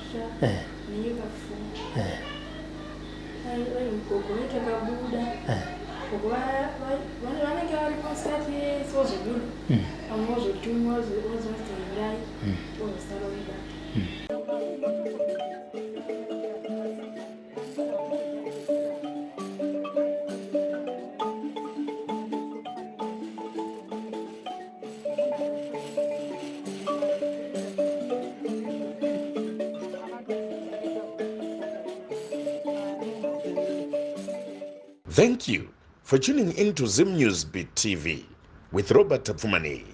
Kumusha nenyoka 4. Gogo takabuda. Gogo vanenge varipo masikati ese vozobuda. Vamwe vozotumwa vozonzi vozosara voibata. Thank you for tuning in to Zim News Beat TV with Robert Tapfumani.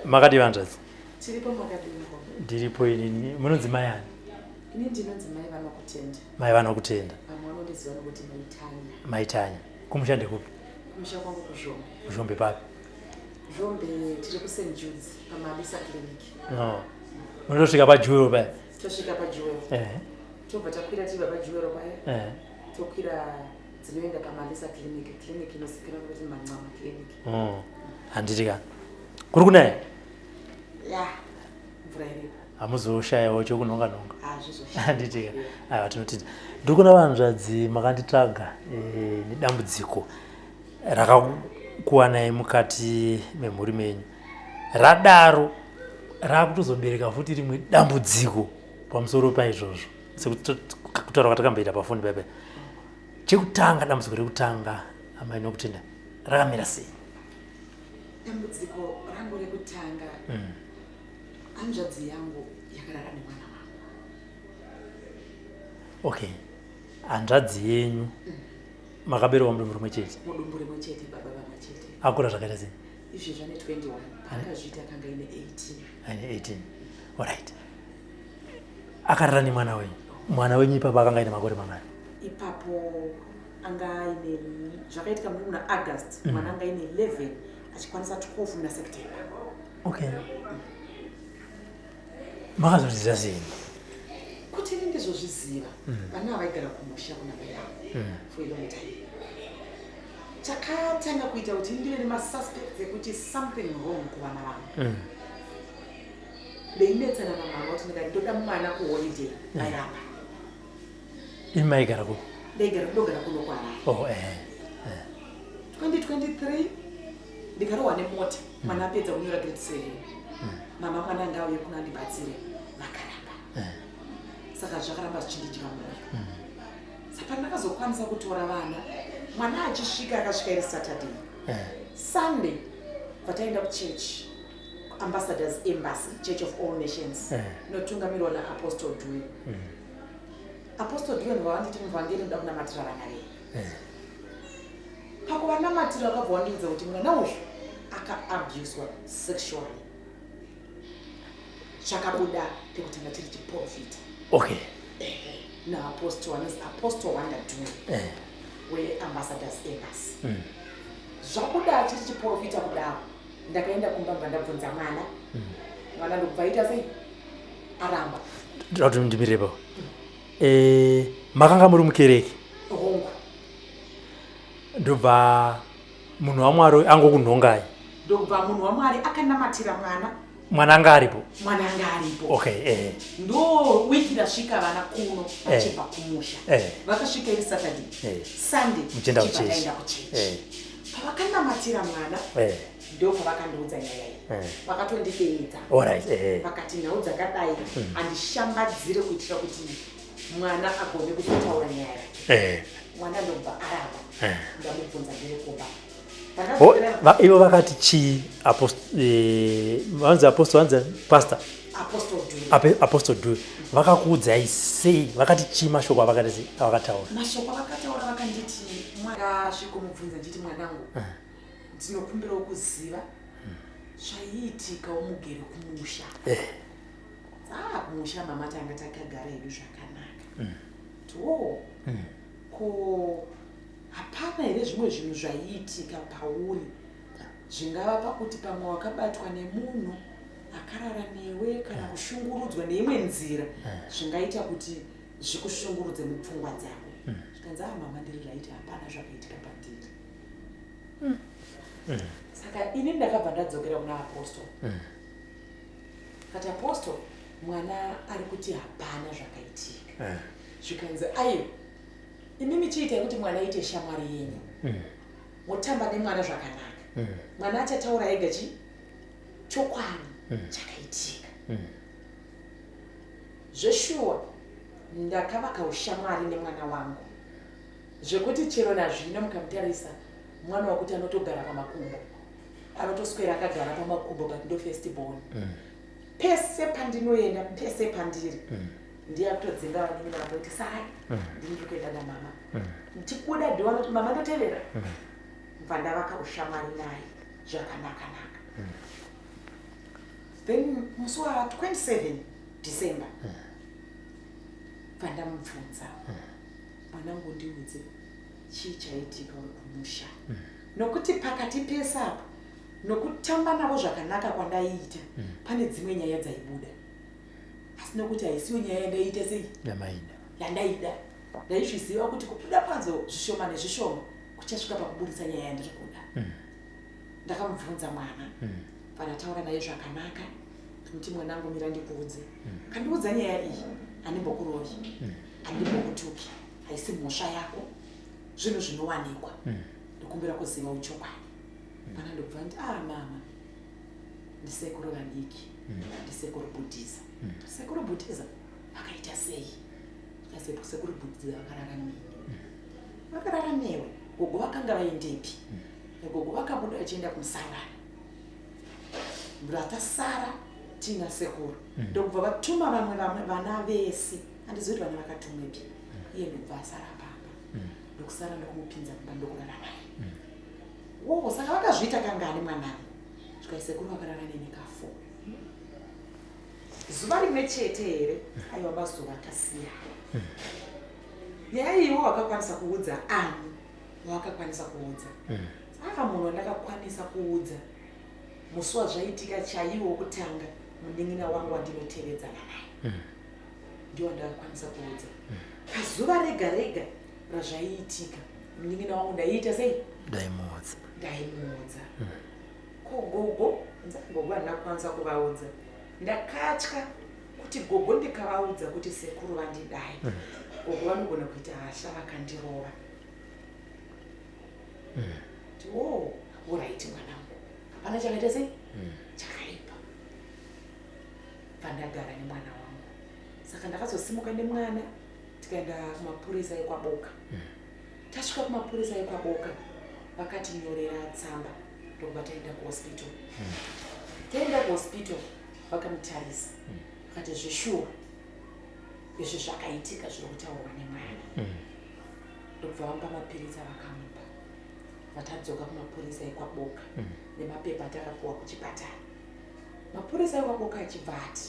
Makadii hanzvadzi? Tiripo, makadii? Ndiripo inini. Munonzi mai ani? Ini ndinonzi mai Vanokutenda. Mai Vanokutenda. Vamwe vanondiziva nokuti Maitanya. Maitanya. Kumusha ndekupi? Kumusha kwangu kuZhombe. Kuzhombe papi? Zhombe tiri kuSt Judes paMalisa Clinic. No. Munotosvika paJuwero paya? Tosvika paJuwero. Tobva takwira tibva paJuwero paya. Tokwira dzinoenda paMalisa Clinic, clinic inozikanwa kuti Mancama Clinic. Oh. Handiti ka. Kuri kunaya? Ya, mvura iripo. Hamuzoshayawo chokunhonga nhonga. Hazvizoshaya. Handiti ka. Aiwa, tinotida. Ndiri kuona vanzvadzi makanditsvaga nedambudziko rakakuwanai mukati memhuri menyu. Radaro rakutozobereka futi rimwe dambudziko pamusoro paizvozvo. Sekutaura kwatakamboita pafoni pepe. Chekutanga, dambudziko rekutanga, amai Nokutenda, rakamira sei? Dambudziko rangu rekutanga, hanzvadzi yangu yakarara nemwana wangu. Okay, hanzvadzi yenyu makaberekwa mudumbu rimwe chete? Mudumbu rimwe chete, baba vamwe chete. Akura zvakaita sei? Izvezvi ane 21, paakazviita akanga aine 18. Aine 18, alright. Akarara nemwana wenyu, mwana wenyu ipapo akanga aine makore mangani? Ipapo anga aine, zvakaitika muna August, mwana anga aine 11 achikwanisa 12 muna September. Okay, makazozviziva sei? Kuti ini ndizozviziva, vana vaigara kumusha kuna mai vangu for a long time. Chakatanga kuita kuti ndive nemasuspects ekuti something wrong kuvana vangu, ndeinetsana namama kuti ndikati ndoda mwana kuholiday, vairamba. Imi maigara kupi? Ndaigara, ndogara kuno kwaHarare. Oh, eh. 2023 ndikarohwa nemota, mwana apedza kunyora grade 7. Mama, mwana ngauye kuno andibatsire, vakaramba. Saka zvakaramba zvichindidya mwoyo. Saka ndakazokwanisa kutora vana, mwana achisvika, akasvika iri Saturday. Sunday vataenda kuchechi, Ambassadors Embassy Church of All Nations, inotungamirwa naApostle Due. Apostle Due ndovanditi, "Muvhangeri, ndoda kunamatira vana venyu." Pakuvanamatira vakabva vandiudza kuti mwana uyu akaabuswa sexually. Chakabuda pekutanga chiri chiprofita naapostle anonzi Apostle Wanda Due weAmbassadors Embassy. Zvabuda chiri chiprofita kudaro, ndakaenda kumba, bva ndabvunza mwana. Mwana ndokubva aita sei? Aramba. Ndoda kuti ndimirepo. Makanga muri mukereke? Hongu. Ndobva munhu waMwari angokunhongai? Ndobva munhu waMwari akanamatira mwana. Mwana anga aripo? Mwana anga aripo. Okay, eh. Ndo wiki rasvika vana kuno vachibva kumusha. Vakasvika iri Saturday. Sunday Muchienda tichibva kuchechi. taenda kuchechi. Pavakanamatira mwana, ndo pavakandiudza nyaya iyi. Vakatondideedza. Alright, eh. Vakati nhau dzakadai handishambadzire kuitira kuti mwana agone kuzotaura nyaya yake. Mwana ndobva aramba. Ndamubvunza ndiri kumba. Oh, ivo vakati chii? Vanzi apostle, vanzi pastor? Apostle Due. Apostle Due vakakuudzai sei? Vakati chii? Mashoko avakati sei avakataura? Mashoko avakataura, vakanditi mwakasvikomubvunza ndichiti, "Mwanangu, ndinokumbirawo kuziva zvaiitikawo mugere kumusha." "Ah, kumusha mama tanga takagara hedu zvakanaka." To ko hapana here zvimwe zvinhu zvaiitika pauri, zvingava pakuti pamwe wakabatwa nemunhu akarara newe kana kushungurudzwa neimwe nzira zvingaita kuti zvikushungurudze mupfungwa dzako?" Zvikanzi, "Ah mama, ndiri right, hapana zvakaitika pandiri." Saka ini ndakabva ndadzokera kuna apostle, kati, "Apostle, Mwana ari kuti hapana zvakaitika. Zvikanzi aiwa, imimi chiitai kuti mwana aite shamwari yenyu. Motamba nemwana zvakanaka. Mwana achataura ega chi chokwadi chakaitika. Zveshuwa ndakavaka ushamwari nemwana wangu zvekuti chero nazvino mukamutarisa mwana wakuti anotogara pamakumbo, anotoswera akagara pamakumbo, but ndo first born. Pese pandinoenda, pese pandiri, ndiye akutodzinga vanin'ina vake kuti sarai, ndini ndiri kuenda namama. Tikuda dhiwa noti mama ndotevera. Bva ndavaka ushamwari naye zvakanaka-naka. Then musi wa 27 December bva ndamubvunza, "Mwanangu, ndiudze, chii chaitika uri kumusha?" Nokuti pakati pese apo nokutamba navo zvakanaka kwandaiita, pane dzimwe nyaya dzaibuda, asi nokuti haisiyo nyaya yandaiita sei yamaida. Yandaida. Ndaizviziva kuti kubuda kwadzo zvishoma nezvishoma kuchasvika pakuburitsa nyaya yandiri kuda. Ndakamubvunza mwana, pandataura naye zvakanaka, kuti, "Mwanangu, mira ndikuudze." Kandiudza nyaya iyi, "Handimbokurovi, handimbokutuki, haisi mhosva yako, zvinhu zvinowanikwa. Ndikumbira kuziva uchokwadi." Mwana ndokubva nditi, "Ah mama, ndisekuru vadiki, ndisekuru Bhudhiza." "Sekuru Bhudhiza vakaita sei?" "Sekuru Bhudhiza vakarara neni." "Vakarara newe? Gogo vakanga vaendepi?" "Gogo vakabuda vachienda kumusangano, vatasara tiina sekuru." Ndokubva vatuma vamwe vamwe vana vese, handizivi kuti vana vakatumwepi, iye ndokubva asara pamba, ndokusara ndokumupinza mumba, ndokurara naye. "Wo, saka vakazviita kangani, mwanangu?" Zvikai, "Sekuru vakarara neni ka4." "Zuva rimwe chete here?" "Aiwa, mazuva akasiyana." "Nyaya iyiwo wakakwanisa kuudza ani wawakakwanisa kuudza?" "Aka munhu wandakakwanisa kuudza musi wazvaitika chaiwo wokutanga, munin'ina wangu wandinotevedzana naye, ndiwo wandakakwanisa kuudza pazuva rega rega razvaiitika. Munin'ina wangu ndaiita sei?" Ndaimuudza. "Ndaimuudza. Ko gogo?" "Gogo handina kukwanisa kuvaudza. Ndakatya kuti gogo ndikavaudza kuti sekuru vandidai, gogo vanogona kuita hasha vakandirova." Ti, "O, alright mwanangu, hapana chakaita sei chakaipa." Pandagara nemwana wangu, saka ndakazosimuka nemwana, tikaenda kumapurisa ekwaBoka. Tasvika kumapurisa ekwaBoka, vakatinyorera tsamba, ndokubva taenda kuhospital. Taenda kuhospital, vakamutarisa, vakati, "Zveshuwa izvi zvakaitika zviri kutaurwa nemwana." Ndokubva vamupa mapiritsi avakamupa. Vatadzoka kumapurisa ekwaBoka nemapepa atakapuwa kuchipatara, mapurisa ekwaBoka achibva ati,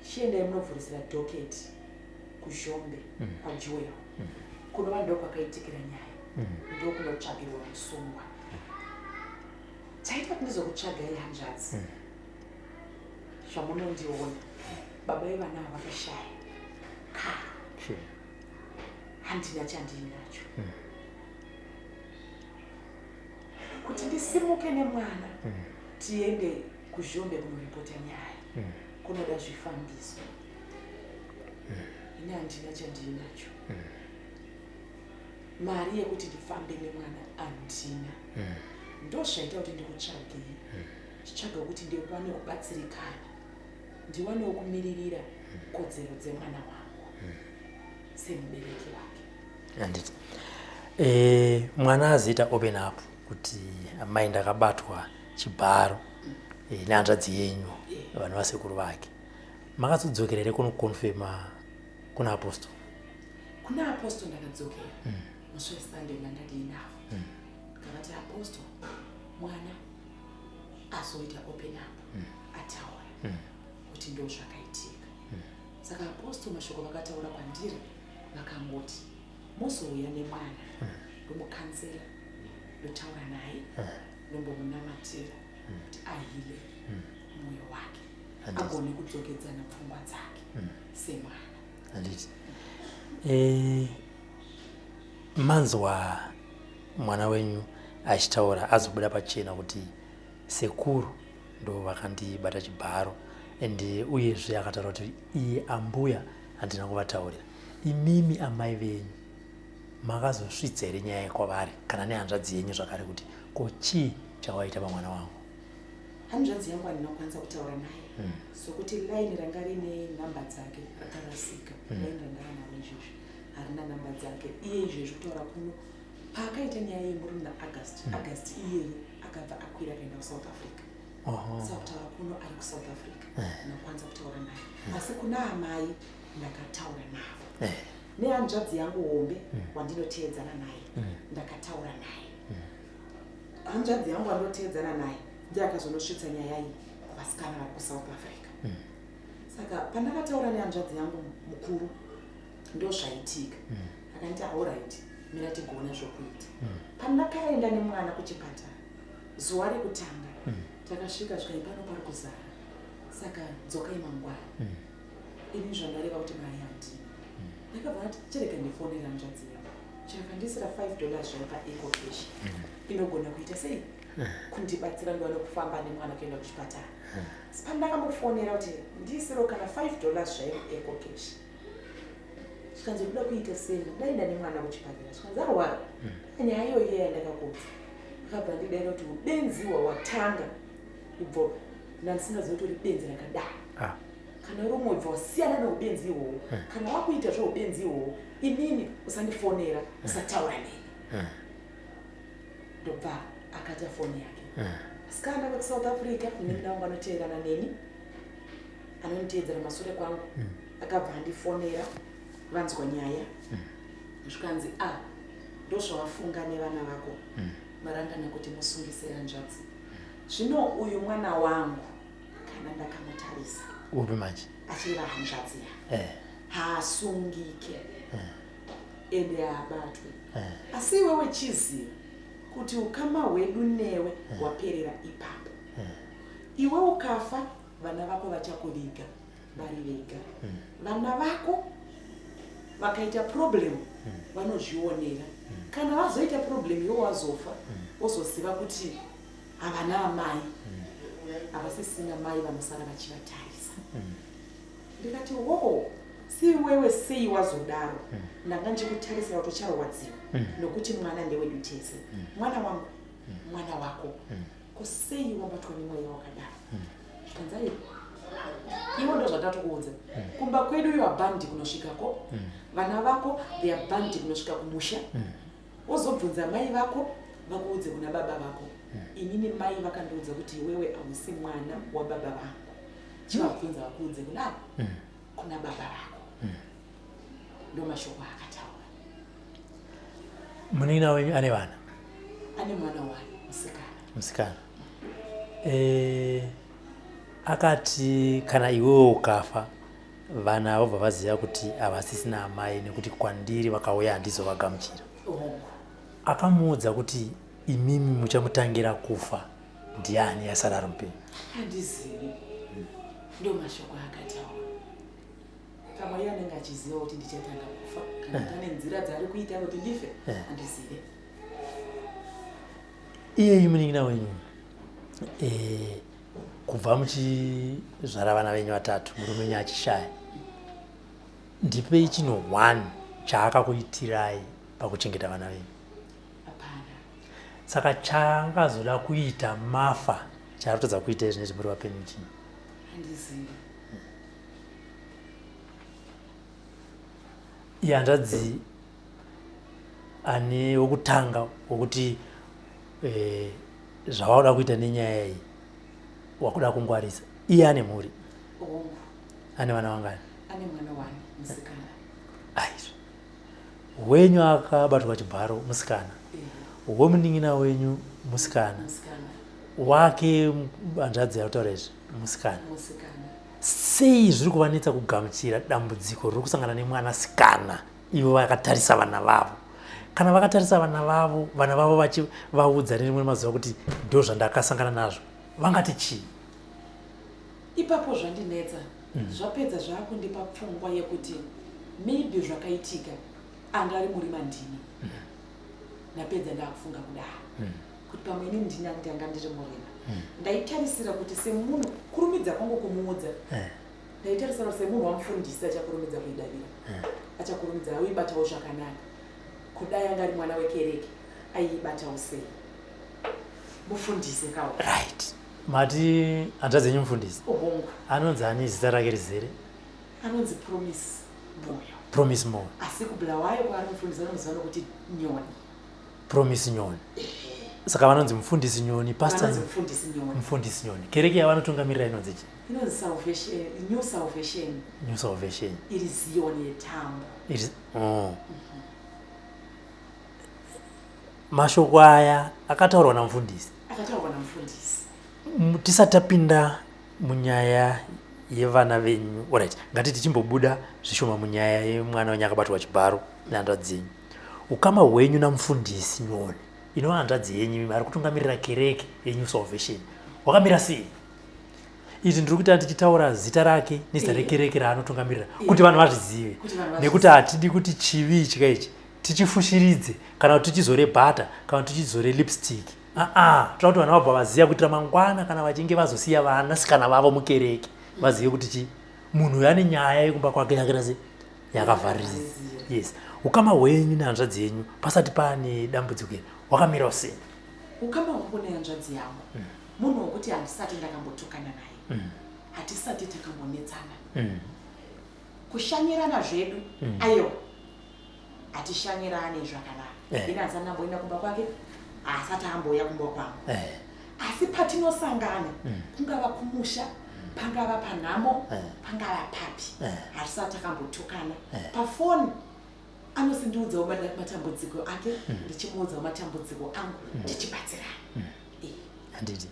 "Chiendai munovhurisira docket kuZhombe kwaJoel, kunova ndo kwakaitikira nyaya, ndokunotsvagirwa musungwa." Chaita kuti ndizokutsvagai, hanzvadzi, zvamunondiona, baba vevana ava vakashaya kare. Handina chandiinacho kuti ndisimuke nemwana tiende kuZhombe kunoripota nyaya. Kunoda zvifambiso, ini handina chandiinacho. Mari yekuti ndifambe nemwana handina. Ndozvaita kuti ndikutsvagei, ndichitsvaga kuti ndiwane kubatsirikana, ndiwanewo kumiririra kodzero dzemwana wangu semubereki wake. Handiti mwana azoita open up kuti, "Amai, ndakabatwa chibharo nehanzvadzi yenyu," vanhu vasekuru vake, makazodzokera here kunokonfema kuna apostle? Kuna apostle ndakadzokera musi weSunday mandadii navo. Ndikavati, "Apostle, mwana azoita open up, ataura kuti ndo zvakaitika." Saka apostle mashoko vakataura kwandiri, vakangoti, "Muzouya nemwana, ndomucounsela, ndotaura naye, ndombomunamatira kuti aheale mwoyo wake, agone kudzokedzana pfungwa dzake semwana." Handiti manzwa mwana wenyu achitaura, azobuda pachena kuti sekuru ndo vakandibata chibharo. And uyezve akataura kuti iye ambuya handina kuvataurira. Imimi amai venyu makazosvitsa here nyaya kwavari kana nehanzvadzi yenyu zvakare kuti ko chii chawaita pamwana wangu? Hanzvadzi yangu handina kukwanisa kutaura naye sokuti line ranga rine nhamba dzake rakarasika. Line randava naro izvezvi harina nhamba dzake. Iye izvezvi kutaura kuno, paakaita nyaya yemurume naAugust, August iyeye akabva akwira akaenda kuSouth Africa. Saka kutaura kuno ari kuSouth Africa, ndinokwanisa kutaura naye. Asi kuna amai ndakataura navo, nehanzvadzi yangu hombe wandinoteedzana naye ndakataura naye. Hanzvadzi yangu wandinoteedzana naye ndiye akazonosvitsa nyaya iyi kuvasikana vari kuSouth Africa. Saka pandakataura nehanzvadzi yangu mukuru, ndo zvaitika, akanditi, "Alright, mira tigoona zvokuita." Pandakaenda nemwana kuchipatara zuva rekutanga, takasvika zvikai pano pari kuzara, saka dzokai mangwana. Ini zvandareva kuti mari handina. Ndakabva ndati chirega ndifonera hanzvadzi yangu, chakandisira $5 zvayo paEcoCash, inogona kuita sei kundibatsira ndiwane kufamba nemwana kuenda kuchipatara. Asi pandakambofonera kuti ndiisiro kana $5 zvayo muEcoCash, zvikanzi, "Kuda kuita sei?" Ndaenda nemwana kuchipatara, zvikanzi arwara. Nyaya iyoyo iya yandakakuudza, akabva ndidaira kuti, "Ubenzi hwawatanga ibvo ndandisingazivi kuti uri benzi rakadaro. Kana uri umwe, ubva wasiyana neubenzi ihwohwo. Kana wakuita zveubenzi ihwohwo, inini usandifonera, usataura neni." Ndobva akata foni yake. Asikana vekuSouth Africa, munin'ina wangu anoteerana neni, anonditeedzera masure kwangu, akabva andifonera vanzwa nyaya. Zvikanzi, "A, ndozvawafunga nevana vako, marangana kuti musungise hanzvadzi. Zvino uyu mwana wangu, kana ndakamutarisa," Upi manje? Achireva hanzvadzi ya, "haasungike ende haabatwe. Asi iwewe chiziva kuti ukama hwedu newe hwaperera ipapo. Iwe ukafa, vana vako vachakuviga vari vega. Vana vako vakaita problem, vanozvionera. Kana vazoita problem, iwe wazofa, wozoziva kuti havana amai, havasisina mai vanosara vachivatarisa." Ndikati, "Wo, si iwewe sei wazodaro? Ndanga ndichikutarisira kuti ucharwadziwa nokuti mwana ndewedu tese, mwana wangu, mwana wako. Ko sei wabatwa nemweya wakadaro?" Zvikanzi, "Aiwa, iwo ndo zvatatokuudza. Kumba kwedu you are banned kunosvikako. Vana vako, they are banned kunosvika kumusha. Wozobvunza mai vako vakuudze kuna baba vako. Inini mai vakandiudza kuti iwewe hausi mwana wababa vangu. Chivabvunza vakuudze kunani, kuna baba vako." Ndo mashoko akataura. Munin'ina wenyu ane vana? Ane mwana wani, musikana. Musikana. Akati kana iwewe ukafa, vana vobva vaziva kuti havasisina amai nekuti kwandiri vakauya handizovagamuchira. Hongu. Akamuudza kuti imimi muchamutangira kufa ndiani yasara ari mupenyu? Handizivi, ndo mashoko akataura. Pamwe iye anenge achiziva kuti ndichatanga kufa, kana kuti ane nzira dzaari kuita kuti ndife, handizive. Iyeyu munin'ina wenyu, kubva muchizvara vana venyu vatatu, murume wenyu achishaya, ndipei chinhu one chaakakuitirai pakuchengeta vana venyu? Hapana. Saka chaangazoda kuita mafa, chaari kutadza kuita izvinezvi muri vapenyu chii? Handizivi. Iye hanzvadzi ane wokutanga wokuti zvawauda kuita nenyaya iyi wakuda kungwarisa, iye ane mhuri? Hongu. Ane vana vangani? Ane mwana wani, musikana. Aizvo, wenyu akabatwa chibharo musikana, wemunin'ina wenyu musikana, Musikana. wake hanzvadzi yakutaura izvi musikana. Musikana. Sei zviri kuvanetsa kugamuchira dambudziko riri kusangana nemwanasikana ivo vakatarisa vana vavo? Kana vakatarisa vana vavo, vana vavo vachivaudza nerimwe mazuva kuti ndo zvandakasangana nazvo, vangati chii? Ipapo zvandinetsa. Zvapedza zvaakundipa pfungwa yekuti maybe zvakaitika anga ari murima ndini. Ndapedza ndaakufunga kudaro. Kuti pamwe ini ndina ndanga ndiri murima. Ndaitarisira kuti semunhu kurumidza kwangu kumuudza, ndaitarisira kuti semunhu wamufundisi achakurumidza kuidavira, achakurumidza auibatawo zvakanaka. Kudai anga ari mwana wekereke aiibatawo sei? Mufundisi kawo. Right, mati hanzvadzi yenyu mufundisi? Hongu. Anonzi ani zita rake rizere? Anonzi Promise Moyo. Promise Moyo. Asi kuBulawayo kwaari mufundisi anomuziva nokuti Nyoni. Promise Nyoni. Saka vanonzi mufundisi Nyoni, pastor? Vanonzi mufundisi Nyoni. Mufundisi Nyoni. Kereke yavanotungamirira inonzi chii? Inonzi Salvation, New Salvation. New Salvation. Iri Zion yeTambo. Iri, oh. Mashoko aya akataurwa namufundisi. Akataurwa namufundisi. Tisati tapinda munyaya yevana venyu, alright, ngati tichimbobuda zvishoma munyaya yemwana wenyu akabatwa chibharo nehanzvadzi yenyu. Ukama hwenyu namufundisi Nyoni, inova hanzvadzi yenyu ari kutungamirira kereke yeNew Salvation, hwakamira sei? Izvi ndiri kuita tichitaura zita rake nezita rekereke raanotungamirira kuti vanhu vazvizive, Kuti vanhu vazvizive. Nekuti hatidi kuti chivi ichi kaichi tichifushiridze kana kuti tichizore bhata kana kuti tichizore lipstick. Aa, toda kuti vanhu vabva vaziva kuitira mangwana kana vachinge vazosiya vanasikana vavo mukereke, vazive kuti chi munhu uyu ane nyaya yekumba kwake yakaita se yakavhariridza. Yes, ukama hwenyu nehanzvadzi yenyu pasati paane dambudziko iri hwakamirawo sei? Ukama hwangu nehanzvadzi yangu, munhu wokuti handisati ndakambotukana naye, hatisati takambonetsana. Kushanyirana zvedu, aiwa, hatishanyirane zvakanaka. Ini handisati ndamboenda kumba kwake, haasati ambouya kumba kwangu. Asi patinosangana, kungava kumusha, pangava panhamo, pangava papi, hatisati takambotukana. Pafoni anosindiudzawo matambudziko ake, ndichimuudzawo matambudziko angu, tichibatsirana. Handiti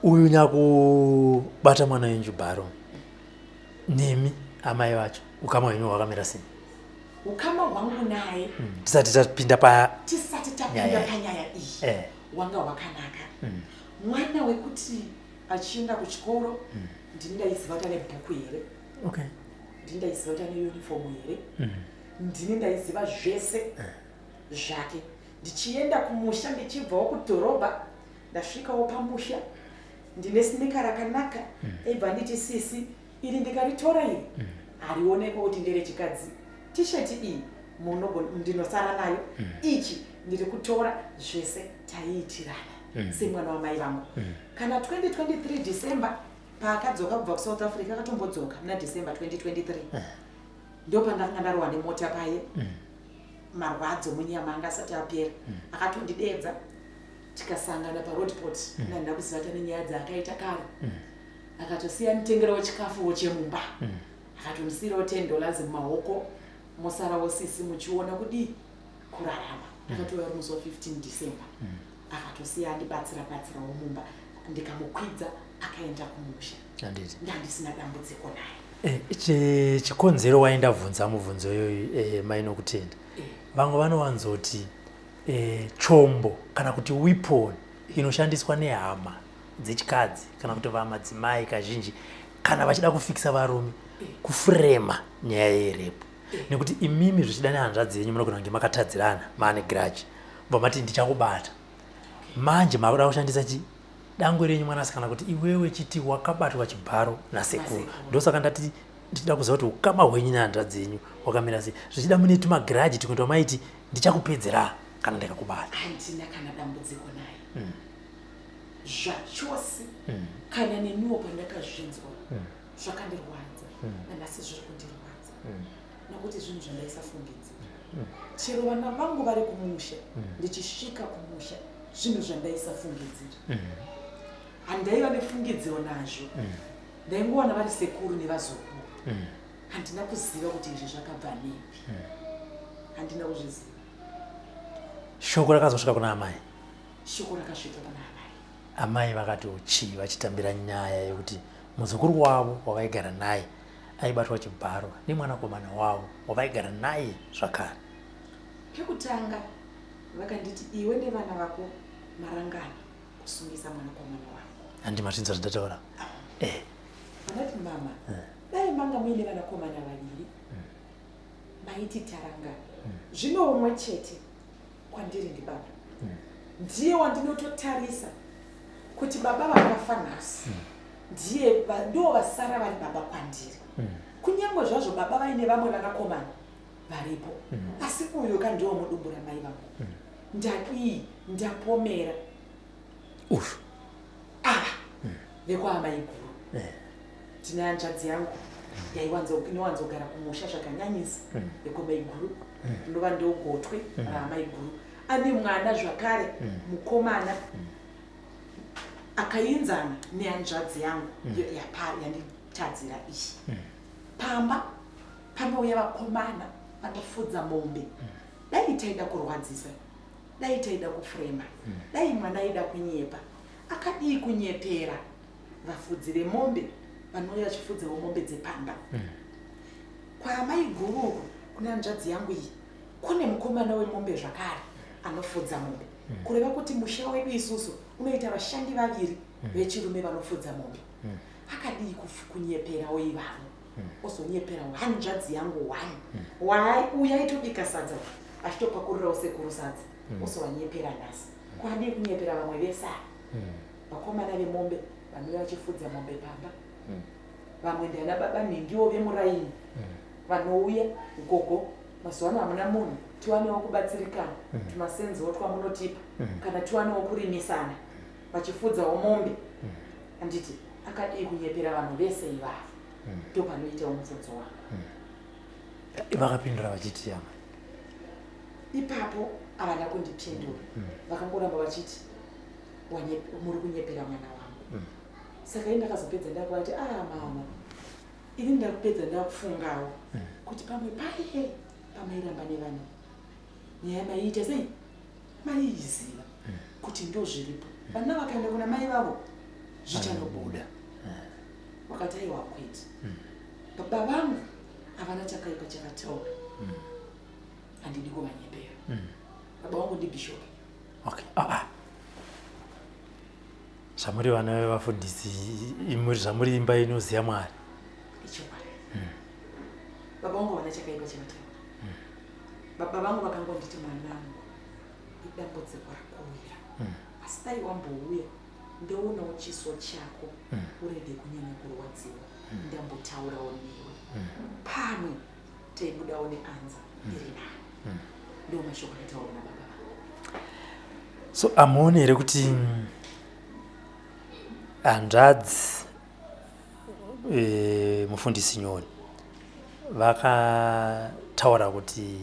uyu nyakubata mwana wenyu chibharo nemi amai vacho, ukama hwenyu hwakamira sei? Ukama hwangu naye, Tisati tapinda pa tisati tapinda Nyaya. panyaya iyi, wanga hwakanaka. Mwana wekuti achienda kuchikoro, ndini ndaiziva kuti ane bhuku here, ndini ndaiziva kuti ane uniform here, ndini ndaiziva zvese zvake. Ndichienda kumusha, ndichibvawo kudhorobha, ndasvikawo pamusha ndine sneaker rakanaka, aibva nditi, "Sisi, iri ndikaritora iri harionekwa kuti nderechikadzi. T-shirt iyi ndinosara nayo, ichi ndiri kutora." Zvese taiitirana semwana wamai vangu. Kana 2023 December paakadzoka kubva kuSouth Africa, akatombodzoka muna December 2023, ndo pandakanga ndarohwa nemota paye, marwadzo munyama anga asati apera. Akatondidedza tikasangana paRoadport. Nandina kuziva kuti ane nyaya dzaakaita kare. Akatosiya nditengerawo chikafuwo chemumba, akatondisiyirawo $10 mumaoko, "Mosarawo sisi muchiona kudii kurarama." Akatouya uri musi wa15 December, akatosiya andibatsira batsirawo mumba, ndikamukwidza akaenda kumusha. Handiti. Ndandisina dambudziko naye. Chikonzero waenda bvunza mubvunzo iyoyi, mai Nokutenda, vamwe vanowanzoti chombo kana kuti weapon inoshandiswa nehama dzechikadzi kana kuti vamadzimai kazhinji kana vachida kufikisa varume, kufrema nyaya yerepo, nekuti imimi zvichida nehanzvadzi yenyu munogona kunge makatadzirana, maane grudge, bva mati ndichakubata. Manje makuda kushandisa chi dangwe renyu mwanasikana kuti iwewe chiti wakabatwa chibharo nasekuru. Nasekuru. Ndosaka ndati ndichida kuziva kuti ukama hwenyu nehanzvadzi yenyu hwakamira sei. Zvichida mune tumagrudge tumwe twamaiti ndichakupedzera kana ndikakubata. Handina kana dambudziko naye zvachose. Kana neniwo pandakazvinzwa zvakandirwadza, nanhasi zviri kundirwadza, nokuti zvinhu zvandaisafungidzira. Chero vana vangu vari kumusha, ndichisvika kumusha, zvinhu zvandaisafungidzira, handaiva nefungidziro nazvo. Ndaingowana vari sekuru nevazukuru. Handina kuziva kuti izvi zvakabva nepi, handina kuzviziva. Shoko rakazosvika kuna amai? Shoko rakasvika kuna amai. Amai vakati chii vachitambira nyaya yekuti muzukuru wavo wavaigara naye aibatwa chibharo nemwanakomana wavo wavaigara naye zvakare? Pekutanga vakanditi, "Iwe nevana vako marangana kusungisa mwanakomana wako." Handi mazvinzwa zvandataura? Vandati, "Mama, dai manga muine vanakomana vaviri maiti tarangana. Zvino umwe chete kwandiri ndibaba." Ndiye wandinototarisa kuti baba vakafa nhasi ndiye ndo vasara vari baba kwandiri. Kunyange zvazvo baba vaine vamwe vanakomana varipo, asi uyu ka ndiwo mudumbu ramai vangu. Ndadii? Ndapomera uyu ava vekwaamaiguru. Tine hanzvadzi yangu inowanzogara kumusha zvakanyanyisa, yekwamaiguru, inova ndogotwe raamaiguru. Ane mwana zvakare mukomana akainzana nehanzvadzi yangu yanditadzira iyi. Pamba panouya vakomana vanofudza mombe. Dai taida kurwadzisa, dai taida kufrema, dai mwana aida kunyepa, akadii kunyepera vafudzi vemombe vanouya vachifudzawo mombe dzepamba? Kwaamaiguru uku kune hanzvadzi yangu iyi, kune mukomana wemombe zvakare anofudza mombe. Kureva kuti musha wedu isusu unoita vashandi vaviri vechirume vanofudza mombe. Akadii kunyeperawo ivavo, ozonyeperawo hanzvadzi yangu one uyu aitobika sadza achitopakurirawo sekuru sadza, ozovanyepera nhasi? Kwadii kunyepera vamwe vese ava, vakomana vemombe vanouya vachifudza mombe pamba? Vamwe ndiana baba nhingiwo vemuraini vanouya, "Gogo, mazuva ano hamuna munhu, tiwanewo kubatsirikana, tumasenziwo twamunotipa, kana tiwanewo kurimisana," vachifudzawo mombe, handiti? Akadii kunyepera vanhu vese ivavo? Ndo panoitawo mubvunzo wangu. Vakapindura vachiti ama? Ipapo havana kundipindura. Vakangoramba vachiti, "Muri kunyepera mwana wangu." Saka ini ndakazopedza ndakuvati, "Ah mama, ini ndakupedza ndakufungawo kuti pamwe paye pamairamba nevanhu nyaya maiita sei, maiiziva kuti ndo zviripo, vana vakaenda kuna mai vavo zvichanobuda." Wakati, "Aiwa, kwete, baba vangu havana chakaipa chavataura, handidi kuvanyepera. Baba vangu ndibishop." Okay, ah, ah. Zvamuri vana vevafundisi, imuri zvamuri imba inoziva Mwari. Ichokwadi, baba vangu havana chakaipa chavataura. Baba vangu vakangonditi, "Mwanangu, idambudziko rakuwira, asi dai wambouya ndoonawo chiso chako, urege kunyanya kurwadziwa, ndambotaurawo newe, pamwe taibudawo neanza iri nani." Ndo mashoko akataurwa nababa vangu. So amuoni here kuti hanzvadzi mufundisi Nyoni vakataura kuti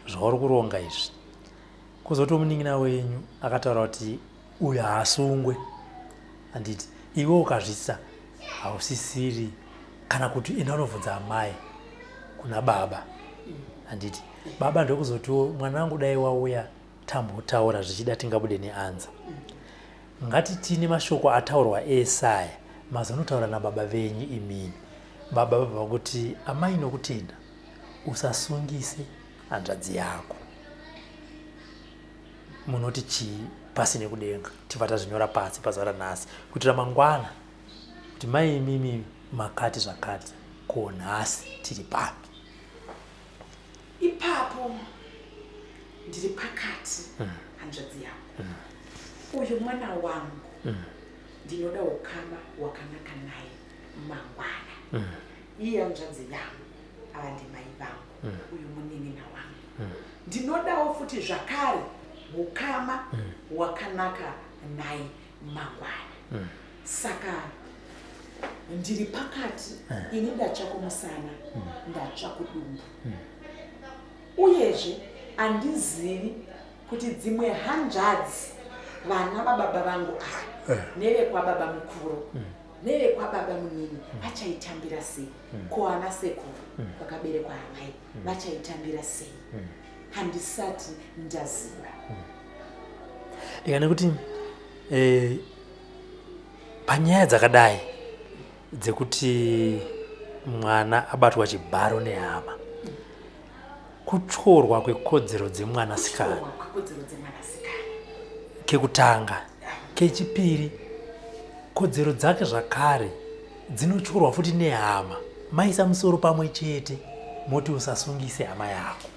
zvauri kuronga izvi, kuzoti munin'ina wenyu akataura kuti uyu haasungwe, handiti? Iwe ukazvisa hausisiri, kana kuti enda unobvunza amai kuna baba, handiti? Baba ndokuzotiwo, "Mwanangu, dai wauya tambotaura, zvichida tingabude neanza." Ngati tine mashoko ataurwa esaya, mazonotaura nababa venyu imini. Baba vabva kuti, "Amai nokutenda, usasungise hanzvadzi yako." Munoti chii pasi nekudenga? Tibva tazvinyora pasi pazuva ranhasi kuitira mangwana kuti mai imimi makati zvakati, ko nhasi tiri papi? Ipapo ndiri pakati. Hanzvadzi yangu uyu mwana wangu, ndinoda ukama hwakanaka naye mangwana. Iye hanzvadzi yangu, ava ndimai vangu, uyu munin'ina wangu, ndinodawo futi zvakare ukama hwakanaka naye mangwana. Saka ndiri pakati. Ini ndatsva kumusana, ndatsva kudumbu. Uyezve handizivi kuti dzimwe hanzvadzi, vana vababa vangu ava, nevekwababa mukuru nevekwababa munini, vachaitambira sei? Ko ana sekuru vakaberekwa amai vachaitambira sei? Handisati ndaziva. Ika nekuti panyaya dzakadai dzekuti mwana abatwa chibharo nehama, kutyorwa kwekodzero dzemwanasikana. Kutyorwa kwekodzero dzemwanasikana. Kekutanga. Kechipiri, kodzero dzake zvakare dzinotyorwa futi nehama. Maisa musoro pamwe chete, moti usasungise hama yako.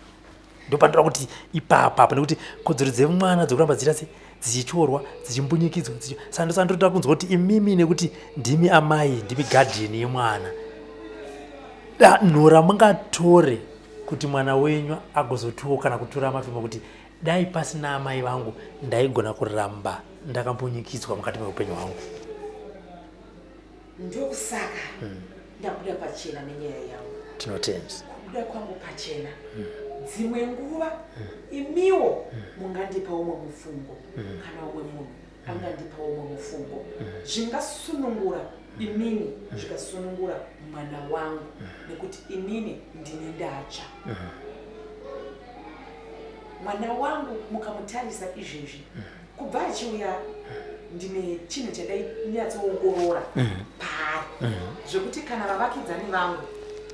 Ndopandira kuti ipapa nekuti kodzero dzemwana dzekuramba dziita se Dzichityorwa, dzichimbunyikidzwa, saka ndoda kunzwa kuti imimi, nekuti ndimi amai, ndimi guardian yemwana, danho ramungatore kuti mwana wenyu agozotiwo kana kutura mafemo kuti dai pasina amai vangu ndaigona kuramba ndakambunyikidzwa mukati meupenyu hwangu. Ndokusaka ndabuda pachena nenyaya yangu. Tinotenda. Kubuda kwangu pachena, dzimwe nguva imiwo mungandipa umwe mufungo, kana umwe munhu angandipa umwe mufungo, zvingasunungura inini, zvikasunungura mwana wangu, nekuti inini ndine ndatsva. Mwana wangu mukamutarisa izvezvi, kubva achiuya, ndine chinhu chandainyatsoongorora paari, zvekuti kana vavakidzani vangu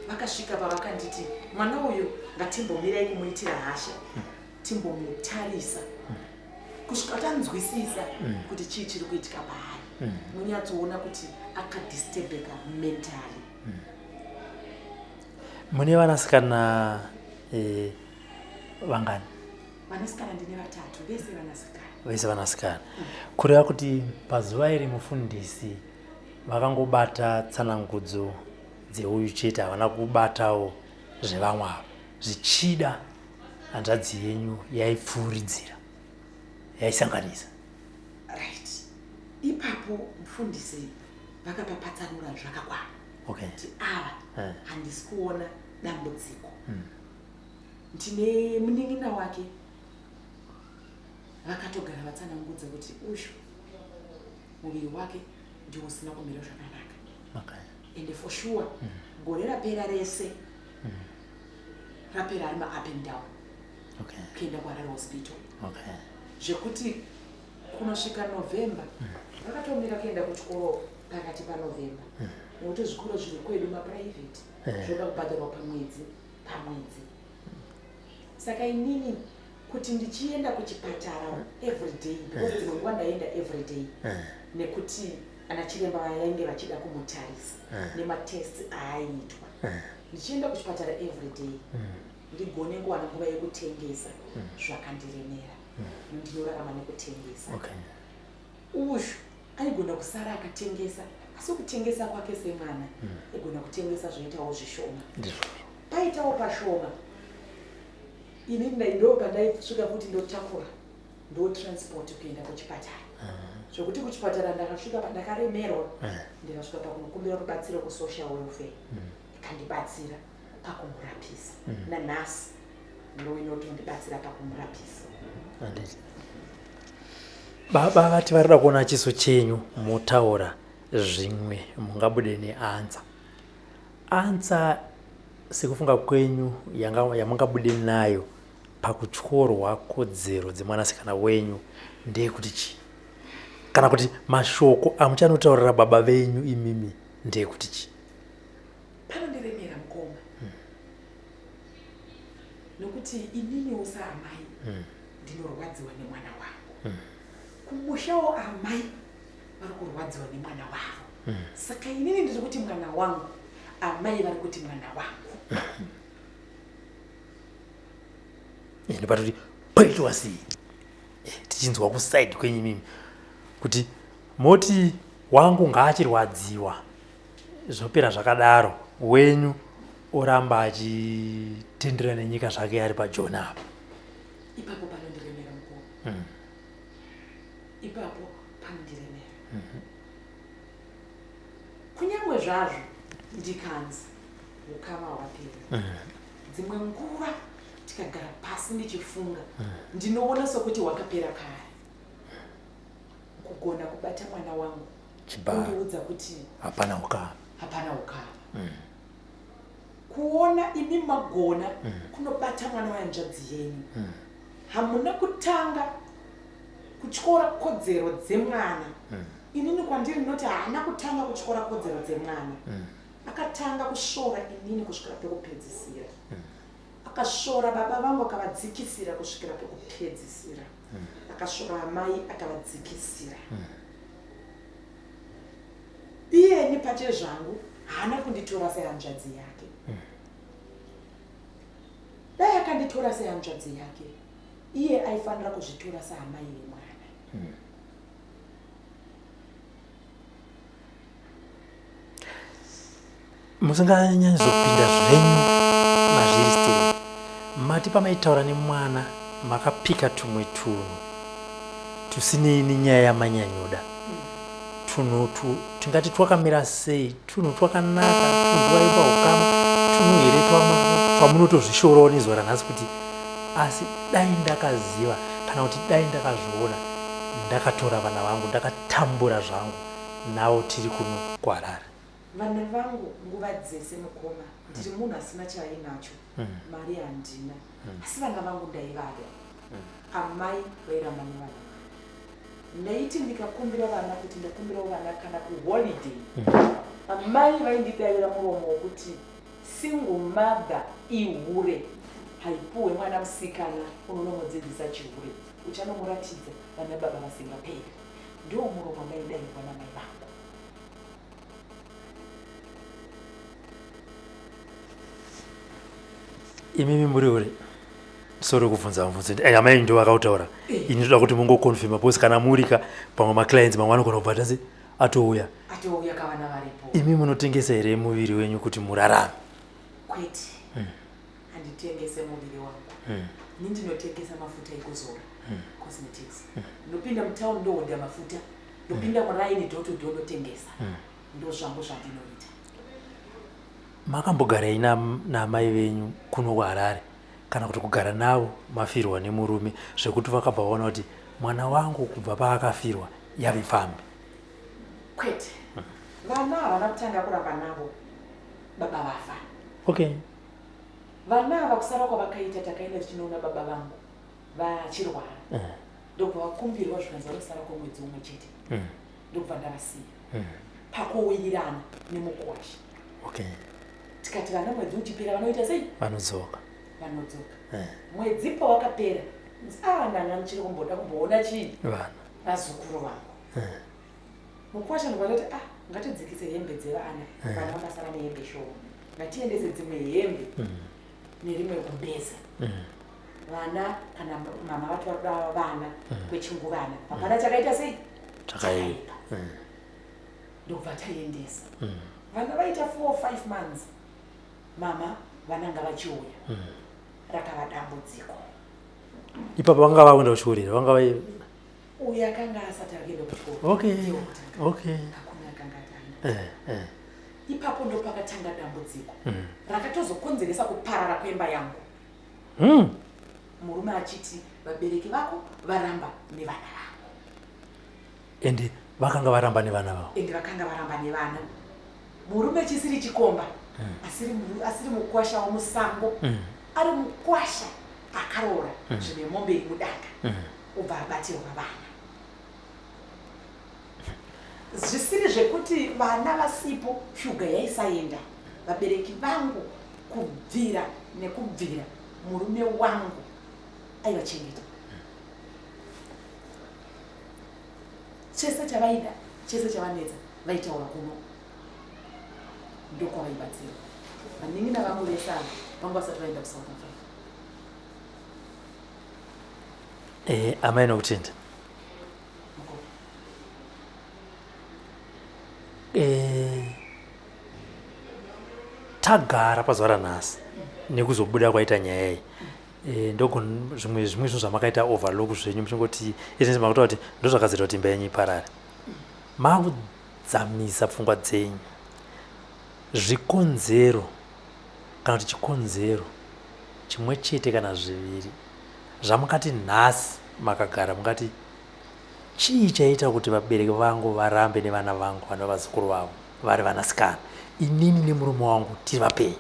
vakasvika pavakanditi, "Mwana uyu ngatimbomirai kumuitira hasha, timbomutarisa kusvika tanzwisisa kuti chii chiri kuitika paari," munyatsoona kuti akadisturbeka mentally. Mune vanasikana vangani? Vanasikana ndine vatatu, vese vanasikana. Vese vanasikana. Kureva kuti pazuva iri mufundisi vakangobata tsanangudzo dzeuyu chete, havana kubatawo zvevamwe ava. Zvichida hanzvadzi yenyu yaipfuuridzira, yaisanganisa. Right, ipapo mufundisi vakapapatsanura zvakakwana kuti ava handisi kuona dambudziko. Ndine munin'ina wake, vakatogara vatsanangudza kuti uyu muviri wake ndiwo usina kumira zvakanaka. Ende for sure gore rapera rese rapera ari maup and down kuenda kuHarare Hospital, zvekuti kunosvika November vakatomira kuenda kuchikoro pakati paNovember, nekuti zvikoro zviri kwedu maprivate, zvoda kubhadharwa pamwedzi pamwedzi. Saka inini kuti ndichienda kuchipatara every day, because dzimwe nguva ndaienda every day, nekuti ana chiremba vainge vachida kumutarisa nematests aaiitwa, ndichienda kuchipatara every day, ndigone kuwana nguva yekutengesa zvakandiremera. Ndinorarama nekutengesa. Uyu aigona kusara akatengesa, asi kutengesa kwake semwana aigona kutengesa zvoitawo zvishoma. Paitawo pashoma, ini ndo pandaisvika kuti ndotakura, ndo transport kuenda kuchipatara, zvokuti kuchipatara ndakasvika pandakaremerwa, ndikasvika pakunokumbira rubatsiro kusocial welfare, ikandibatsira pakumurapisa. Nanhasi ndo inotondibatsira pakumurapisa. Handiti. Baba vati varida kuona chiso chenyu motaura zvimwe, mungabude neanswer. Answer sekufunga kwenyu yamungabude nayo pakutyorwa kodzero dzemwanasikana wenyu ndeyekuti chii, kana kuti mashoko amuchanotaurira baba venyu imimi ndeyekuti chii? Panondiremera, mukoma, nokuti ininiwo saamai ndinorwadziwa nemwana wangu. Kumushawo amai vari kurwadziwa nemwana wavo. Saka inini ndiri kuti mwana wangu, amai vari kuti mwana wangu. Ndopatoti paitwa sei? Tichinzwa kuside kwenyu imimi kuti moti wangu ngaachirwadziwa, zvopera zvakadaro, wenyu oramba achitendera nenyika zvake ari pajoni apa. Ipapo panondiremera, mukoma. Ipapo panondiremera, kunyange zvazvo ndikanzi ukama hwapera. Dzimwe nguva tikagara pasi ndichifunga, ndinoona sokuti hwakapera kare. Kugona kubata mwana wangu chibharo, kundiudza kuti hapana ukama. Hapana ukama. Kuona imi magona kunobata mwana wehanzvadzi yenyu, hamuna kutanga kutyora kodzero dzemwana. Inini kwandiri ndinoti haana kutanga kutyora kodzero dzemwana, akatanga kusvora inini kusvikira pekupedzisira. Akasvora baba vangu akavadzikisira kusvikira pekupedzisira. Akasvora amai akavadzikisira. Iyeni pachezvangu haana kunditora sehanzvadzi yake. Dai akanditora sehanzvadzi yake, iye aifanira kuzvitora saamai vemwana. Musinganyanyozopinda zvenyu mazviri still. Mati pamaitaura nemwana makapika tumwe tunhu tusinei nenyaya yamanyanyoda. Tunhu utwu tingati twakamira sei? Tunhu twakanaka, tunhu twaipa ukama, tunhu here twamunotozvishorawo nezuva ranhasi kuti asi dai ndakaziva kana kuti dai ndakazviona ndakatora vana vangu ndakatambura zvangu navo tiri kuno kuHarare. Vana vangu nguva dzese mukoma ndiri munhu asina chaainacho mari handina asi vana vangu ndaivada amai vairamba nevana vangu ndaiti ndikakumbira vana kuti ndakumbirawo vana kana kuholiday amai vaindidavira muromo wokuti single mother ihure haipuwe mwana musikana unonomudzidzisa chihure uchanomuratidza vana baba vasingaperi ndo muromo ndaidairwa namai vangu. Imimi muri uri sorry kubvunza mubvunzo eh, amai ndo vakautaura eh. ini ndoda kuti mungoconfirma because kana murika pamwe maclients mamwe anogona kubva tasi atouya atouya kavana varipo. Imi munotengesa here muviri wenyu kuti murarame? Kwete. Handitengese muviri wangu. Ini ndinotengesa mafuta ekuzora. Cosmetics. Ndopinda mutown ndohodha mafuta. Ndopinda muraini door to door ndotengesa. Ndozvangu zvandinoita. Makambogarei naamai venyu kuno kuHarare kana kuti kugara navo mafirwa nemurume zvekuti vakabva vaona kuti mwana wangu kubva paakafirwa yave pfambi? Kwete. Vana havana kutanga kuramba navo baba vafa. Okay. Vana ava kusara kwavakaita takaenda tichinoona baba vangu vachirwara. Ndobva vakumbirwa zvikanzi vanosara kwemwedzi umwe chete. Ndobva ndavasiya. Pakuwirirana nemukwasha. Okay. Tikati vana mwedzi uchipera vanoita sei? Vanodzoka. Vanodzoka. Mwedzi pawakapera, ah ndanga ndichiri kumboda kumboona chii? Vana. Vazukuru vangu. Mukwasha ndobva ndati ah ngatidzikise hembe dzevana. Vana vakasara nehembe shoma. Ngatiendese dzimwe hembe nerimwe gumbeza. Vana kana mama vati vakuda vana kwechinguvana. Hapana chakaita sei? Chakaipa. Ndobva taendesa. Vana vaita 4 or 5 months. Mama vana ngavachiuya. Rakava dambudziko. Ipapo vanga vakuenda kuchikoro here? Vanga vai Uyu akanga asati akuenda kuchikoro. Okay. Ndiye wekutanga. Okay. Hakuna akanga atanga. Ipapo ndopakatanga dambudziko. Rakatozokonzeresa kuparara kwemba yangu. Murume achiti vabereki vako varamba nevana vako. Ende vakanga varamba nevana vavo. Ende vakanga varamba nevana. Murume chisiri chikomba. Asiri mukwasha womusango. Ari mukwasha akaroora zvine mombe iri mudanga. Ubva abatirwa vana. Zvisiri zvekuti vana vasipo shuga yaisaenda. Vabereki vangu kubvira nekubvira murume wangu aivachengeta. Chese chavaida, chese chavanetsa vaitaura kuno. Ndokwavaibatsira. Vanin'ina vangu vese ava vanga vasati vaenda kuSouth Africa. Amai nokutenda. Tagara pazuva ranhasi nekuzobuda kwaita nyaya iyi. Ndoko zvimwe zvinhu zvamakaita overlook zvenyu muchingoti izvi makutaura kuti ndozvakazoita kuti imba yenyu iparare. Makudzamisa pfungwa dzenyu. Zvikonzero kana kuti chikonzero chimwe chete kana zviviri zvamukati nhasi makagara mungati chii chaita kuti vabereki vangu varambe nevana vangu vana vazukuru vavo vari vanasikana inini nemurume wangu tiri vapenyu.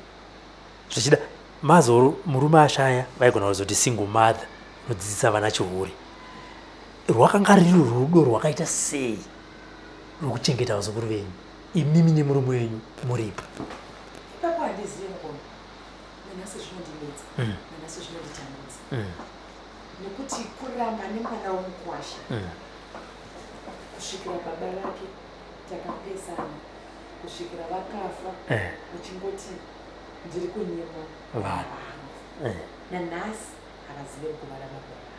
Zvichida mazoro murume ashaya vaigona kuzoti single mother unodzidzisa vana chihure. Rwakanga riri rudo rwakaita sei rwekuchengeta vazukuru venyu imimi nemurume wenyu muripo? Ipapo handizivi mukoma. Nanhasi zvinondinetsa. Nanhasi zvinonditambudza. Nekuti kuramba nemwana womukwasha kusvikira baba vake takapesana kusvikira vakafa uchingoti ndiri kunyimwa vana vangu. Nanhasi havazive guva rababa vangu.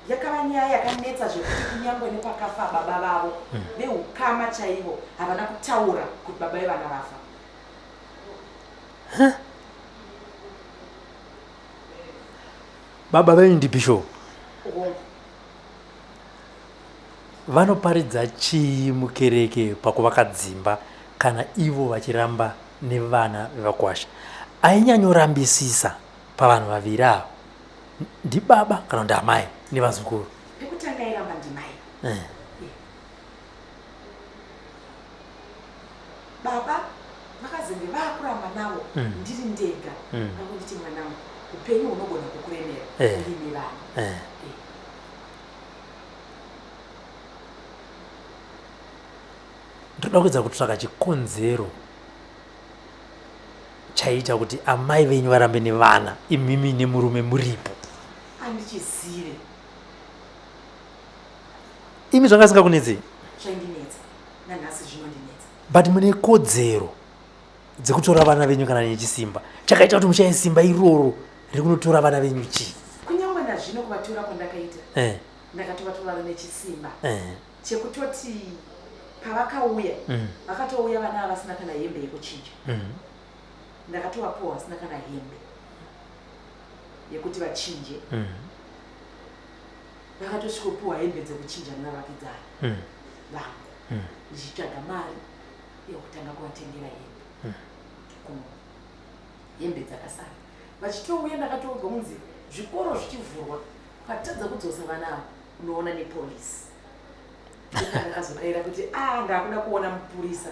Yakava nyaya yakanetsa zvekuti kunyangwe nepakafa baba vavo veukama chaivo havana kutaura kuti baba vevana vafa. Baba venyu ndibishop? Vanoparidza chii mukereke pakuvaka dzimba kana ivo vachiramba nevana vevakwasha? Ainyanyorambisisa pavanhu vaviri ava ndibaba kana kuti amai nevazukuru? Pekutanga airamba ndimai. Eh. Baba vakazenge vakuramba navo ndiri ndega. Vakunditi, mwanangu, upenyu hunogona kukuremera uine vana. Ndoda kuedza kutsvaka chikonzero chaiita kuti amai venyu varambe nevana imimi nemurume muripo. Andichizive. Imi zvanga singakunetsei? Zvaindinetsa, nanhasi zvinondinetsa. But mune kodzero dzekutora vana venyu kana nechisimba. Chakaita kuti mushaye simba iroro rekunotora vana venyu chii? Kunyangwe nazvino kuvatora kwandakaita, ndakatovatora nechisimba chekutoti pavakauya, vakatouya vana ava vasina kana hembe yekuchinja. Ndakatovapuwa vasina kana hembe yekuti vachinje. Vakatosvikopuwa hembe dzekuchinja nevavakidzani vangu, ndichitsvaga mari yekutanga kuvatengera hembe. Kuno hembe dzakasara vachitouya, ndakatoudzwa kunzi zvikoro zvichivhurwa, ukatadza kudzosa vana ava unoona nepolisi. Ndakazodaira kuti a ndakuda kuona mupurisa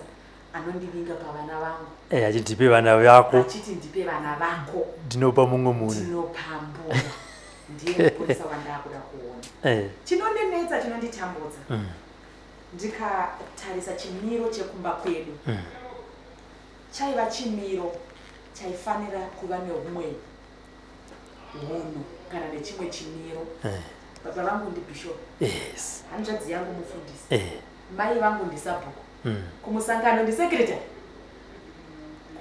anondivinga pavana vangu. Achiti ndipe vana vako. Achiti ndipe vana vako. Ndinopa mumwe munhu. Ndinopa mbuya. Ndiye mupurisa wandakuda kuona. Chinondinetsa, chinonditambudza, ndikatarisa chimiro chekumba kwedu, chaiva chimiro chaifanira kuva neumwe hunhu kana nechimwe chimiro. Baba vangu ndibishop, hanzvadzi yangu mufundisi, mai vangu ndisabhuku, kumusangano ndisecretary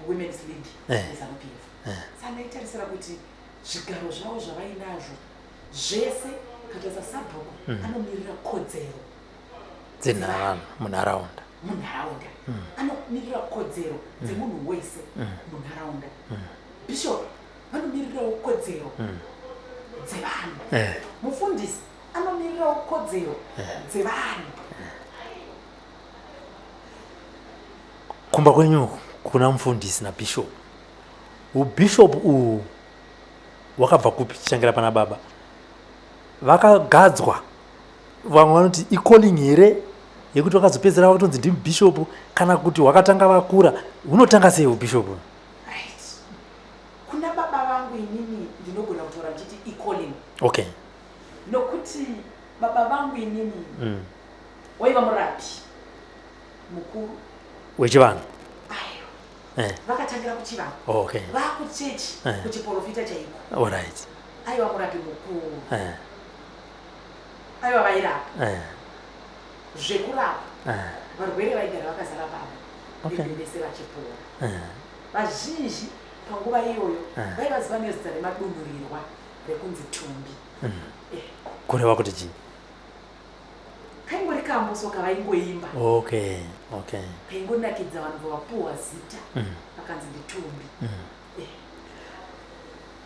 kuWomen's League neZANU PF. Saka ndaitarisira kuti zvigaro zvavo zvavainazvo zvese, katarisa sabhuku anomirira kodzero dzevanhu munharaunda. Munharaunda, anomirira kodzero dzemunhu wese munharaunda. Bishop vanomirirawo kodzero dzevanhu. Mufundisi anomirirawo kodzero dzevanhu. Kumba kwenyu uku kuna mufundisi nabishop. Ubishop uhu wakabva kupi? Tichangira pana baba vakagadzwa. Vamwe vanoti icalling here yekuti vakazopedzera vakutonzi ndimubishop, kana kuti hwakatanga vakura? Hunotanga sei ubishop? Right, kuna baba vangu inini ndinogona kutaura ndichiti icalling. Nokuti baba vangu inini waiva murapi mukuru. Wechivanhu? Aiwa. Vakatangira kuchivanhu. Vakuchechi, kuchiprofita chaiko. Aiwa murapi mukuru. Aiwa vairapa zvekurapa. Varwere vaigara vakazara pamba, ende vese vachipora. Vazhinji panguva iyoyo vaivaziva nezita remadunhurirwa rekunzi Tumbi. Kureva kuti chii? Kaingori kamboso kavaingoimba. Kaingonakidza vanhu, vavapuwa zita vakanzi ndiTumbi.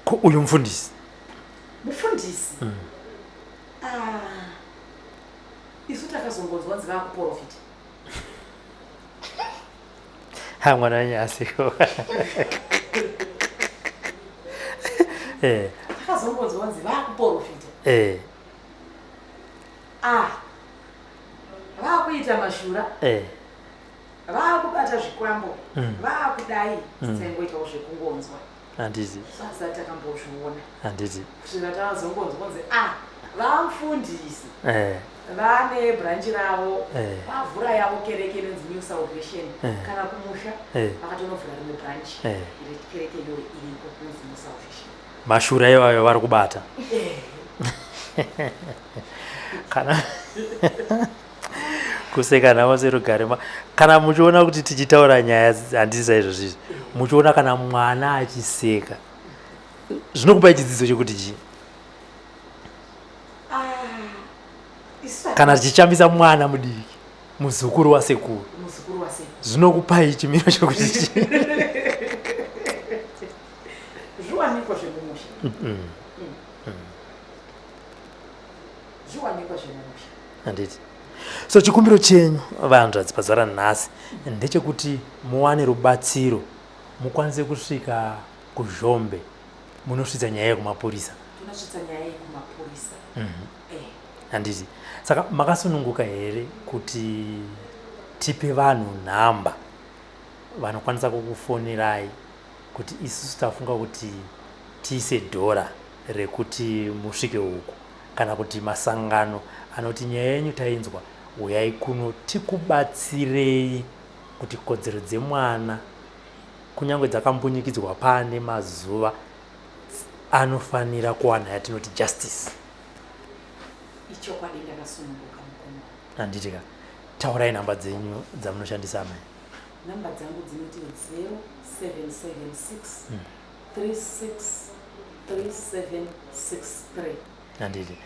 Ko uyu mufundisi? Mufundisi, ah, isu takazongonzwa nzi vakuprofita. Ha, mwana wenyu asiko. Takazongonzwa nzi vakuprofita. Ah, vakuita mashura, vaakubata zvikwambo, vaakudai. Taingoitawo zvekungonzwa. Handiti. Asati takambozviona. Handiti. Kusvika tazongonzwa kunzi a vamufundisi vane branch ravo, vavhura yavo kereke inonzi New Salvation. Kana kumusha vakatonovhura rimwe branch rekereke iyoyo iriko inonzi New Salvation. Mashura iwayo vari kubata. Kana kuseka navo serugare. Kana muchiona kuti tichitaura nyaya, handisi saizvo zvizvi, muchiona kana mwana achiseka, zvinokupai chidzidzo chekuti chii? Ah, Kana tichishambisa mwana mudiki, muzukuru wasekuru, zvinokupai chimiro chokuti chii? Zviwanikwa zvemumusha. Zviwanikwa zvemumusha. Handiti. So chikumbiro chenyu vanzvadzi pazuva ranhasi ndechekuti muwane rubatsiro, mukwanise kusvika kuZhombe munosvitsa nyaya yekumapurisa. Tinosvitsa nyaya yekumapurisa. Handiti. Saka makasununguka here kuti tipe vanhu nhamba vanokwanisa kukufonerai kuti isusu tafunga kuti tiise dhora rekuti musvike uku, kana kuti masangano anoti nyaya yenyu tainzwa, uyai kuno tikubatsirei kuti kodzero dzemwana kunyange dzakambunyikidzwa paane mazuva anofanira kuwana yatinoti justice? Ichokwadi, ndakasununguka, mukoma. Handiti ka. Taurai nhamba dzenyu dzamunoshandisa, amai. Nhamba dzangu dzinoti 0776 36 3763. Handiti.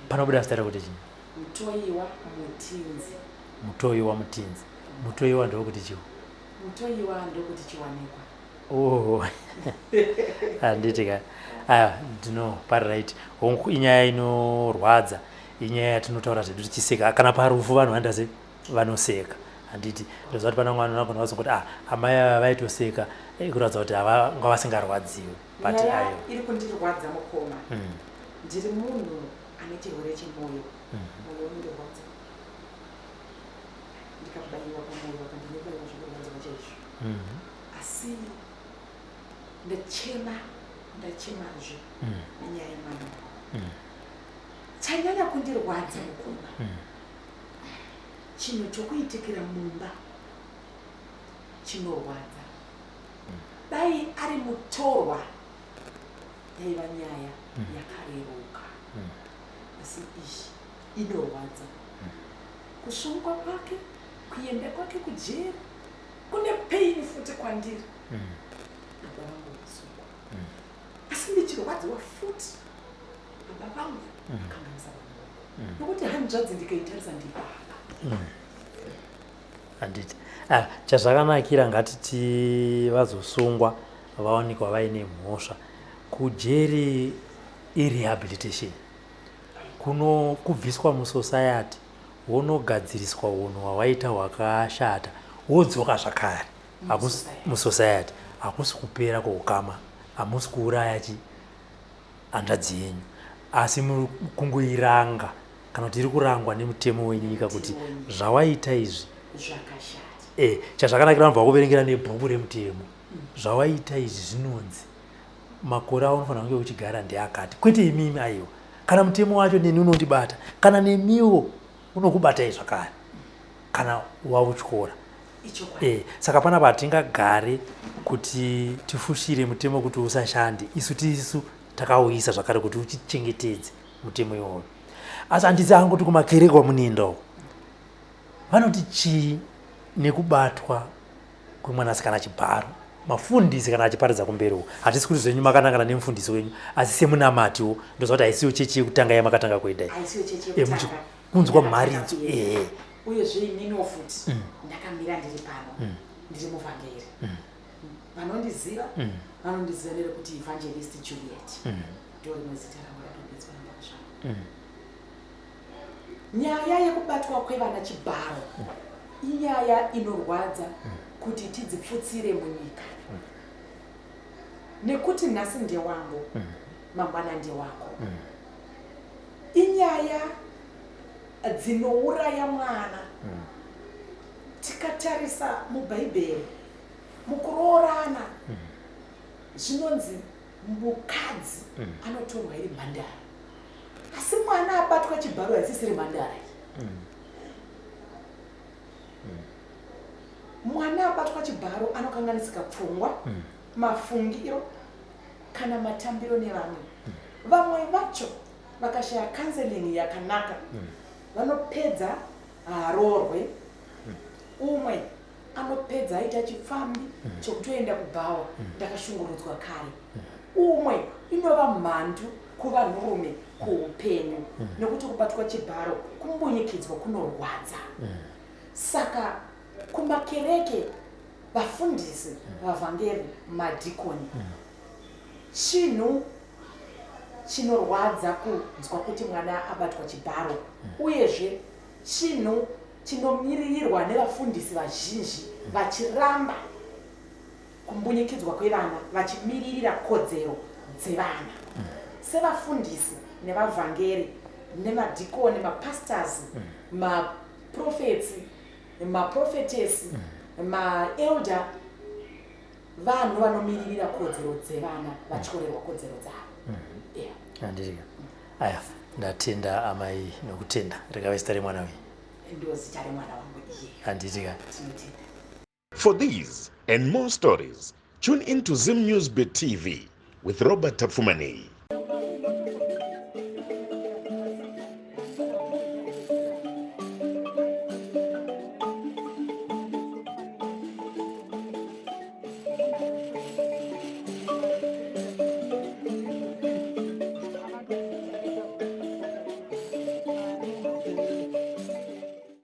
Panobuda zita rekuti chii? Mutoiwa Mutinzi. Mutoiwa Mutinzi. Mutoiwa ndokuti chiwo? Mutoiwa ndokuti Chiwanikwa. Oh, handiti ka. Aya, ndino pari right. Hongu, inyaya inorwadza, inyaya yatinotaura zvedu tichiseka. Kana parufu vanhu vanoita se vanoseka, handiti? Ndoziva kuti pana mwana unogona kuzongoti, ah, amai ava vaitoseka, kuratidza kuti nga vasingarwadziwi, but Nyaya ayo iri kundirwadza, mukoma, ndiri munhu ane chirwere chemwoyo. Mwoyo unondirwadza. Ndikabayiwa pamwoyo apa, ndinobayiwa zvekurwadziwa chaizvo. Asi ndachema, ndachemazve nenyaya yemwana wangu. Chanyanya kundirwadza, mukoma, chinhu chokuitikira mumba chinorwadza. Dai ari mutorwa yaiva nyaya yakareruka, asi iyi inorwadza. Kusungwa kwake, kuenda kwake kujeri kune pain futi kwandiri. Baba vangu vasungwa, asi ndichirwadziwa futi. Baba vangu vakanganisa vana vangu, nokuti hanzvadzi ndikaitarisa ndibaba. Handiti. Ah, chazvakanakira, ngatiti vazosungwa, vawanikwa vaine mhosva, kujeri irehabilitation, kuno kubviswa musociety, wonogadziriswa unhu hwawaita hwakashata, wodzoka zvakare. Musociety hakusi kupera kwoukama, hamusi kuuraya chi hanzvadzi yenyu, asi muri kungoiranga, kana kuti iri kurangwa nemutemo wenyika kuti zvawaita izvi zvakashata. Chazvakanakira, vanobva vakuverengera nebhuku remutemo, zvawaita izvi zvinonzi makore aunofanira kunge uchigara ndeakati, kwete imimi, aiwa. Kana mutemo wacho neni unondibata, kana nemiwo unokubatai zvakare kana wautyora. Saka panapa hatingagare kuti tifushire mutemo kuti usashande. Isu tisu takauisa zvakare kuti uchichengetedze mutemo iwoyo. Asi handisi hangu kuti kumakereke kwamunoenda uko vanoti chii nekubatwa kwemwanasikana chibharo, mafundisi kana achiparidza kumberi uko? Hatisi kuti zvenyu makanangana nemufundisi wenyu, asi semunamatiwo ndoziva kuti haisiyo chechi yekutanga yamakatanga kuenda iyi. Haisiyo chechi yekutanga. Muchikunzwa mharidzo, ehe. Uyezve ininiwo futi ndakamira ndiri pano, ndiri muvhangeri. Vanondiziva vanondiziva nerekuti Evangelist Juliet, ndo rimwe zita rangu radomedzwa nababa zvangu. Nyaya yekubatwa kwevana chibharo inyaya inorwadza kuti tidzipfutsire munyika, nekuti nhasi ndewangu, mangwana ndewako. Inyaya dzinouraya mwana. Tikatarisa muBhaibheri, mukuroorana zvinonzi mukadzi anotorwa iri mhandara, asi mwana abatwa chibharo haisisiri mhandara iyi. Mwana abatwa chibharo anokanganisika pfungwa, mafungiro kana matambiro nevamwe. Vamwe vacho vakashaya counseling yakanaka, vanopedza haroorwe. Umwe anopedza aita chipfambi chokutoenda kubhawa, ndakashungurudzwa kare. Umwe inova mhandu kuvanhurume kuupenyu nekuti kubatwa chibharo kumbunyikidzwa kunorwadza. Saka kumakereke, vafundisi, vavhangeri, madhikoni, chinhu chinorwadza kunzwa kuti mwana abatwa chibharo, uyezve chinhu chinomiririrwa nevafundisi vazhinji vachiramba kumbunyikidzwa kwevana, vachimiririra kodzero dzevana. Sevafundisi nevavhangeri nemadhikoni, mapastors, maprofets, maprophetess, maelder, vanhu vanomiririra kodzero dzevana vachityorerwa kodzero dzavo. Yeah. Handitika. Aya, ndatenda amai nokutenda. Ringave zita remwana uyu? Ndo zita remwana wangu iye. Handitika. Tinotenda. For these and more stories, tune in to Zim News Bit TV with Robert Tafumani.